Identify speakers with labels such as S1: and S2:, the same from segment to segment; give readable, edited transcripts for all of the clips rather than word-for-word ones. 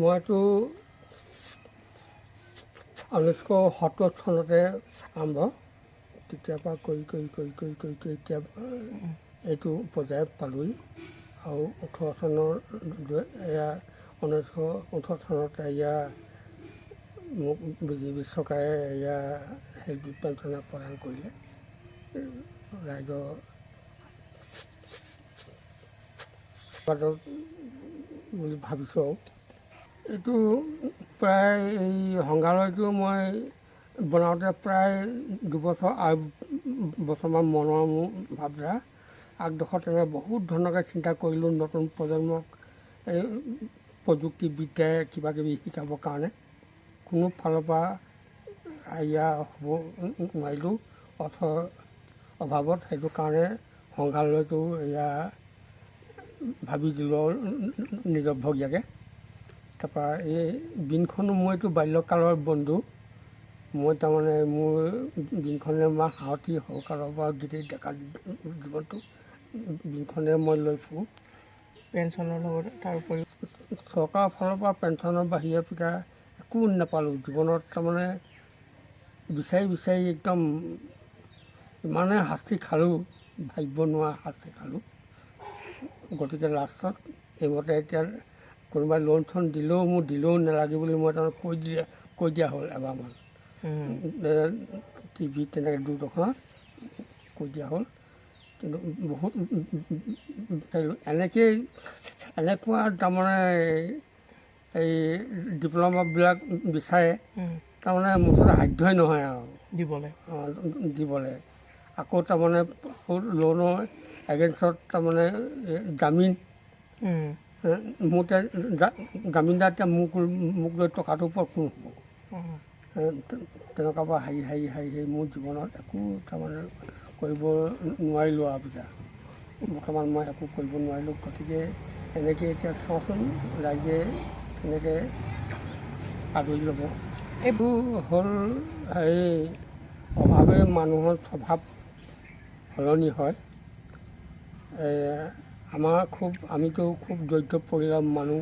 S1: মইতো 1970 চনতে আৰম্ভ, তেতিয়াৰ পৰা কৰি কৰি কৰি কৰি কৰি কৰি এতিয়া এইটো পৰ্যায়ত পালোহি। আৰু 18 চনৰ এয়া 1918 চনত এয়া মোক বিজেপি চৰকাৰে এয়া হেৰি পেঞ্চন প্ৰদান কৰিলে। ৰাইজৰ বুলি ভাবিছোঁ। আৰু এইটো প্ৰায় এই সংগ্ৰহালয়টো মই বনাওঁতে প্ৰায় 2 বছৰ 2.5 বছৰমান মনৰ মোৰ ভাৱধাৰা আগডোখৰ তেনেকৈ বহুত ধৰণকে চিন্তা কৰিলোঁ, নতুন প্ৰজন্মক এই প্ৰযুক্তিবিদ্যাই কিবা কিবি শিকাবৰ কাৰণে। কোনো ফালৰ পৰা এয়া হ'ব নোৱাৰিলোঁ অৰ্থৰ অভাৱত। সেইটো কাৰণে সংগ্ৰহালয়টো এয়া ভাবি দিলোঁ আৰু নিজৰ ভগীয়াকৈ। তাৰপৰা এই বীণখনো মোৰ এইটো বাল্যকালৰ বন্ধু। মই তাৰমানে মোৰ বীণখনে মই সাৰথি, সৰুকালৰ পৰা গোটেই ডেকা জীৱনটো বীণখনে মই লৈ ফুৰোঁ।
S2: পেঞ্চনৰ লগতে তাৰ উপৰিও
S1: চৰকাৰৰ ফালৰ পৰা পেঞ্চনৰ বাহিৰে পিতা একো নাপালোঁ জীৱনত। তাৰমানে বিচাৰি বিচাৰি একদম ইমানে শাস্তি খালোঁ, ভাবিব নোৱাৰা শাস্তি খালোঁ। গতিকে লাষ্টত এইমতে এতিয়া কোনোবাই লোন চোন দিলেও মোৰ দিলেও নালাগে বুলি মই তাৰমানে কৈ দিয়া হ'ল এবাৰমান টিভিত, তেনেকৈ দূৰদৰ্শনত কৈ দিয়া হ'ল। কিন্তু বহুত এনেকেই এনেকুৱা তাৰমানে এই ডিপ্ল'মাবিলাক বিচাৰে, তাৰমানে মুঠতে সাধ্যই নহয় আৰু
S2: দিবলৈ।
S1: অঁ, দিবলৈ। আকৌ তাৰমানে লোনৰ এগেইনষ্টত তাৰমানে জামিন মোৰ এতিয়া জামিনদাৰ, এতিয়া মোক লৈ টকাটোৰ ওপৰত কোন হ'ব? তেনেকুৱা পৰা হাৰি হাৰি হাৰি হাৰি মোৰ জীৱনত একো তাৰমানে কৰিব নোৱাৰিলোঁ। আৰু পিছা বৰ্তমান মই একো কৰিব নোৱাৰিলোঁ। গতিকে এনেকৈ এতিয়া চাওঁচোন ৰাইজে কেনেকৈ আদৰি ল'ব। এইবোৰ হ'ল হেৰি, অভাৱে মানুহৰ স্বভাৱ সলনি হয়। আমাৰ খুব আমিতো খুব দৰিদ্ৰ পৰিয়ালৰ মানুহ,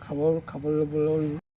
S1: খাব খাবলৈ ল'বলৈও